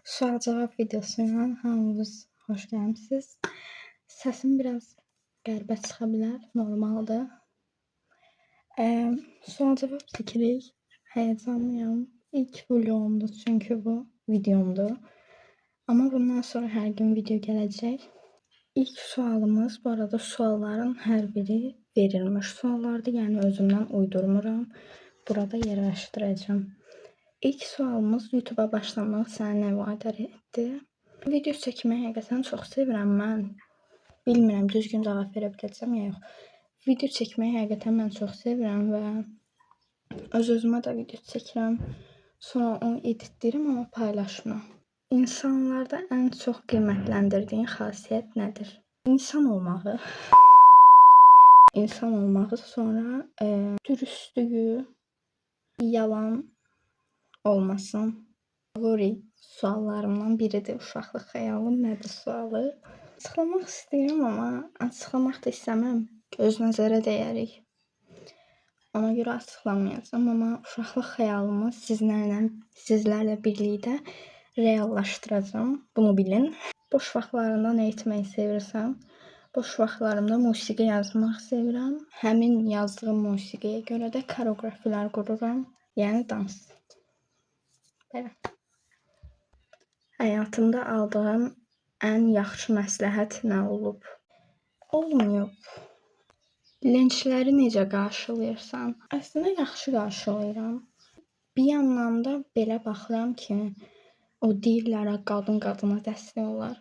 Sual-cavab videosu ilə hamınız xoş gəlmisiniz. Səsim biraz qəribə çıxa bilər, normaldır. Sual-cavab çəkirik. Həyəcanlıyam. İlk vlogumdur çünki bu videomdur. Amma bundan sonra hər gün video gələcək. İlk sualımız, bu arada sualların hər biri verilmiş suallardır, yəni özümdən uydurmuram. Burada yerləşdirəcəm. İlk sualımız YouTube'a başlamaq sənə nə vadar etdi? Video çəkməyi həqiqətən çox sevirəm mən. Bilmirəm düzgün cavab verə biləcəm ya yox. Video çəkməyi həqiqətən mən çox sevirəm və öz-özümə də video çəkirəm. Sonra onu editləyirəm, amma paylaşmıram. İnsanlarda ən çox qiymətləndirdiyin xasiyyət nədir? İnsan olmağı. İnsan olmağı, sonra dürüstlüyü, yalan olmasın. Favori suallarımdan biridir. Uşaqlıq xəyalım nədir sualı. Açıqlamaq istəyirəm, amma açıqlamaq da istəmirəm. Göz nəzərə dəyərik. Ona görə açıqlamayacağam, amma uşaqlıq xəyalımı sizlərlə birlikdə reallaşdıracağam. Bunu bilin. Boş vaxtlarında nə etməyi sevirsən? Boş vaxtlarımda musiqi yazmaq sevirəm. Həmin yazdığım musiqiyə görə də koreografilər qururam. Yəni dans. Belə. Həyatımda aldığım ən yaxşı məsləhət nə olub? Olmayıb. Linçləri necə qarşılayırsan? Əslində yaxşı qarşılayıram. Bir yandan da belə baxıram ki, o deyirlər qadın qadına dəstək olar.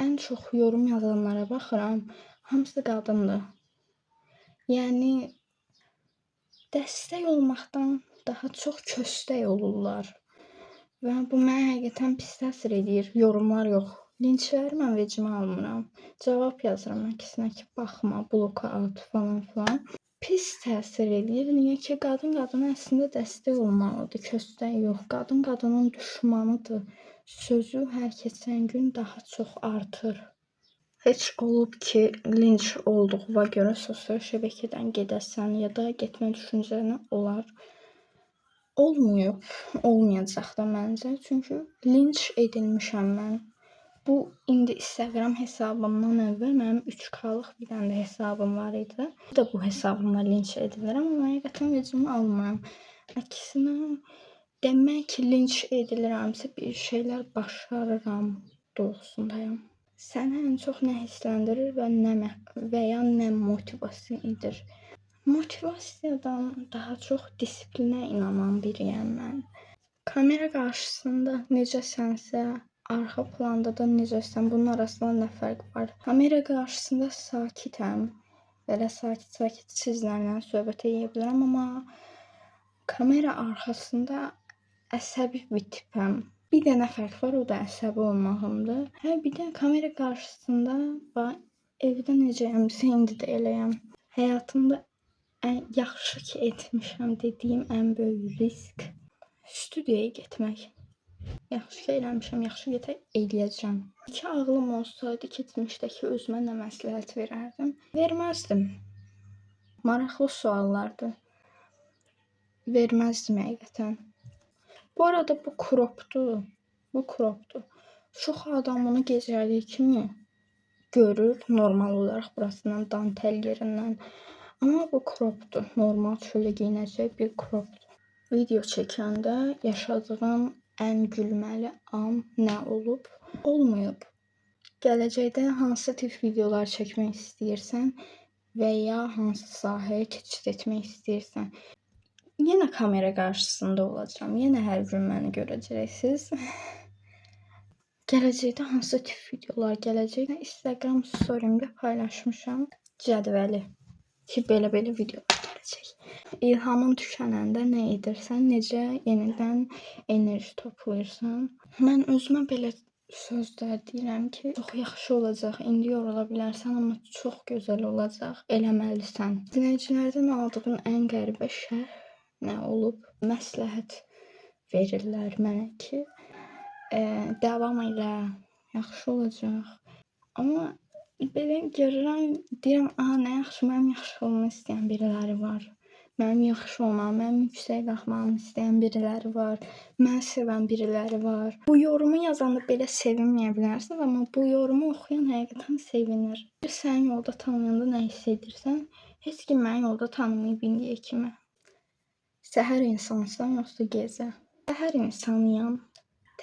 Ən çox yorum yazanlara baxıram, hamısı qadındır. Yəni dəstək olmaqdan daha çox köstək olurlar. Və bu mənə həqiqətən pis təsir eləyir. Yorumlar yox. Linçləri mən vecimə almıram. Cavab yazıram əksinə ki, baxma, bloka at falan filan. Pis təsir eləyir. Niyə ki, qadın qadına əslində dəstək olmalıdır, köstək yox. Qadın qadının düşmanıdır. Sözü hər keçən gün daha çox artır. Heç olub ki, linç olduğuna görə sosial şəbəkədən gedəsən ya da getmə düşüncəni olar? Olmayıb, olmayacaq da məncə. Çünki linç edilmişəm mən. Bu indi Instagram hesabımdan əvvəl mənim 3K-lıq bir dənə də hesabım var idi. Bir də bu hesabımla linç edilirəm, amma həqiqətən vecimə almıram. Əksinə, demək ki, linç edilirəmsə bir şeylər başarıram doğrusundayam. Səni ən çox nə hissləndirir və nə və ya nə motivasiya edir? Motivasiyadan daha çox disiplinə inanan biriyəm mən. Kamera qarşısında necəsənsə, arxa planda da necəsən, bunun arasında nə fərq var? Kamera qarşısında sakitəm. Belə sakit-sakit sizlərlə söhbət edə bilərəm, amma kamera arxasında əsəbi bir tipəm. Bir dənə fərq var, o da əsəbi olmağımdır. Hə, bir də kamera qarşısında evdə necəyəmsə indi də eləyəm. Həyatımda ən yaxşı ki etmişəm dediyim ən böyük risk studiyaya getmək. Yaxşı ki eləmişəm, yaxşı ki eləyəcəm. İki ağlım olsaydı keçmişdəki özümə nə məsləhət verərdim? Verməzdim. Maraqlı suallardır. Verməzdim həqiqətən. Bu arada bu cropdur. Bu cropdur. Çox adam bunu gecəlik kimi görür normal olaraq burasından dantel yerindən. Amma bu cropdur. Normal çöldə geyinəcək bir cropdur. Video çəkəndə yaşadığım ən gülməli an nə olub? Olmayıb. Gələcəkdə hansı tip videolar çəkmək istəyirsən və ya hansı sahəyə keçid etmək istəyirsən? Yenə kamera qarşısında olacağam. Yenə hər gün məni görəcəksiniz. Gələcəkdə hansı tip videolar gələcək? Instagram storyimdə paylaşmışam cədvəli ki, belə-belə videolar gələcək. İlhamın tükənəndə nə edirsən? Necə yenidən enerji toplayırsan? Mən özümə belə sözlər deyirəm ki, çox yaxşı olacaq, indi yorula bilərsən, amma çox gözəl olacaq, eləməlisən. İzləyicilərdən aldığın ən qəribə şərh nə olub? Məsləhət verirlər mənə ki, davam elə, yaxşı olacaq. Amma belə görürəm, deyirəm, aha nə yaxşı, mənim yaxşı olmamı istəyən biriləri var. Mənim yaxşı olmağımı, mənim yüksək qalxmağımı istəyən biriləri var. Məni sevən biriləri var. Bu yorumu yazanda belə sevinməyə bilərsiniz, amma bu yorumu oxuyan həqiqətən sevinir. Sən yolda tanıyanda nə hiss edirsən? Heç kim məni yolda tanımayıb indiyə kimi. Səhər insansan yoxsa gecə? Səhər insanıyam.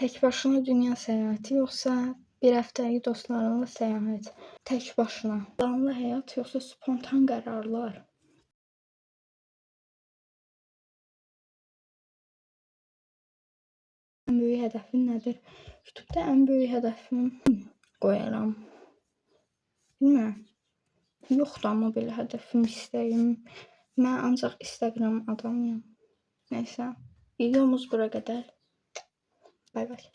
Tək başına dünya səyahəti yoxsa bir həftəlik dostlarınla səyahət? Tək başına. Planlı həyat yoxsa spontan qərarlar? Ən böyük hədəfin nədir? YouTube-da ən böyük hədəfim qoyaram. Bilmirəm. Yoxdur amma belə hədəfim, istəyim. Mən ancaq Instagram adamıyam. Nəysə, videomuz bura qədər. Bay bay.